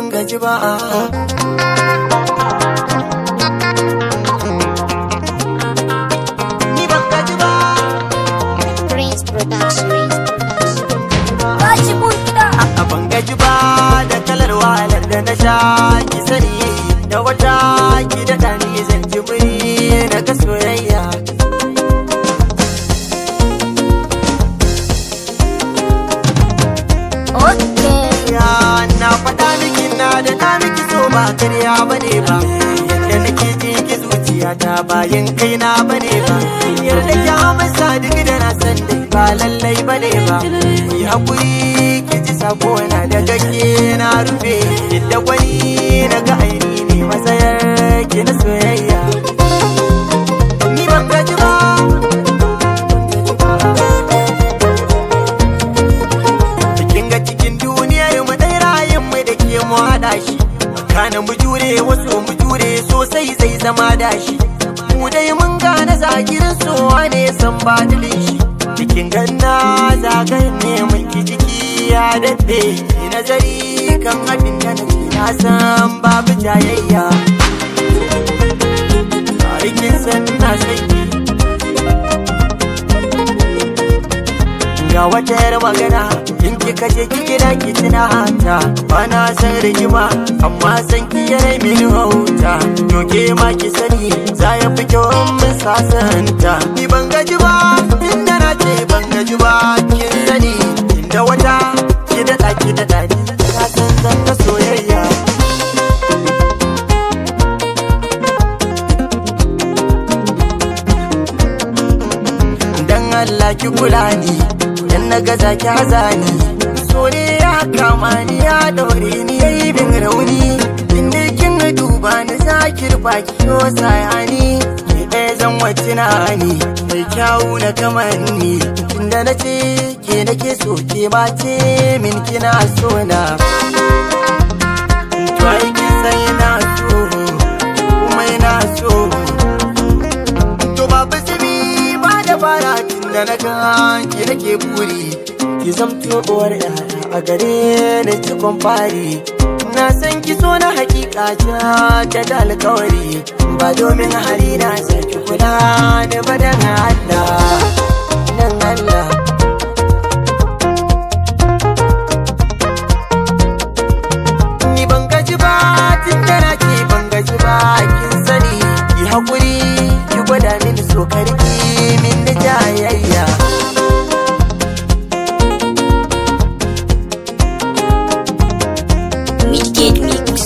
Ban gaji ba. Ni ban gaji ba. Prince Production. Tashi mun kiɗa. A ban gaji ba da kalar wahalar da na sha, ki sani da wata ki daɗa ni zan ji muri na ga soyayya. Okay. Ya na faɗa miki na da na miki so ba karya bane ba. Yadda nake ji ki zuciyata bayan kaina bane ba. Yarda ki amsa duk da na san dai ba lallai bane ba. Ki hakuri ki ji sako na daga ke na rufe. Yadda gwani na ga aini ne matsayar ki na soyayya. Ni ban gaji ba. Kin ga cikin duniyar mu dai rayin mu da ke mu haɗa shi. Kana mu jure wasu mu jure sosai zai zama dashi. Mu dai mun gane zagirin sowa ne san badilin shi. Cikin ganna zagayen neman ki jiki ya daɗe. Ki nazari kan abin da nake na san babu jayayya. Aikin san na saki. Ga wata yar magana in kika je ki gida ki tuna ta. Bana san rigima amma san ki yana mini wauta. To ke ma ki sani za ya fi kyau in mun sasanta. Ni ban gaji ba tunda na ce ban gaji ba kin sani. Inda wata ki daɗa ki daɗa ni na san zan ta soyayya. Dan Allah ki kula ni dan na gaza ki haza ni. So ne ya kama ni ya daure ni yayi bin rauni. Inda kin duba ni za ki rufa ki yo sayani. Ki ɗaya zan wace na ni mai kyawu na kamanni. Tunda na ce ke nake so ke ba ce min kina so na. To ai kin san ina so kuma ina so. To babu zubi ba da bara tunda na ga ki nake buri. Ki zamto uwar yara a gare ni cikon fari. Na san ki so na hakika ja ta da alkawari. Ba domin hali na saki kula da badan Allah. Nan Allah. Ni ban gaji ba tunda na ce ban gaji ba kin sani. Ki hakuri ki gwada mini so karki min da jayayya. Midgate Mix.